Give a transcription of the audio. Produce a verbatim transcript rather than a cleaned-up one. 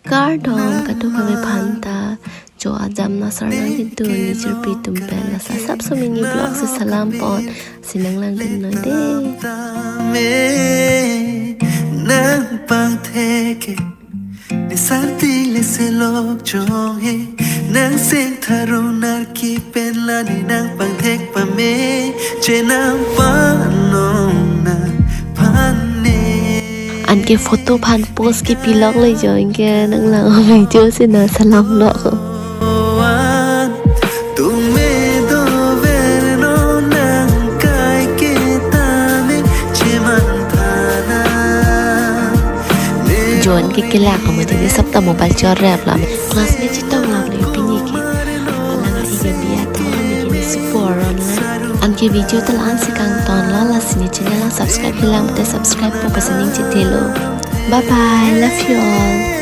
Kardom kadokave aphanta, jo ajam na sarnang kedun nijirpi atum pen, lasi asap sumini vlog si salam pon, si nanglangdun noi de. Nang pangthek ke, ne sarti le selok jong he, nang seng tharu narki pen la ne nang pangthek pame, chenam panong nang pane. Anke photo aphan pose kepilok le jo, anke nanglang video si na salam lo. Tumhe dover non nang kai ke tame cheman thana. Jo anke kelak amat ini sabta mobile chor rap la. Class me chetong la le pini ke. Alang si ke biya tho ne ke ne super on la. Anke video ta la-an si kangton lo, lasi ne channel lang subscribe kelang te subscribe po pasaning chithelo. Bye bye, love you all.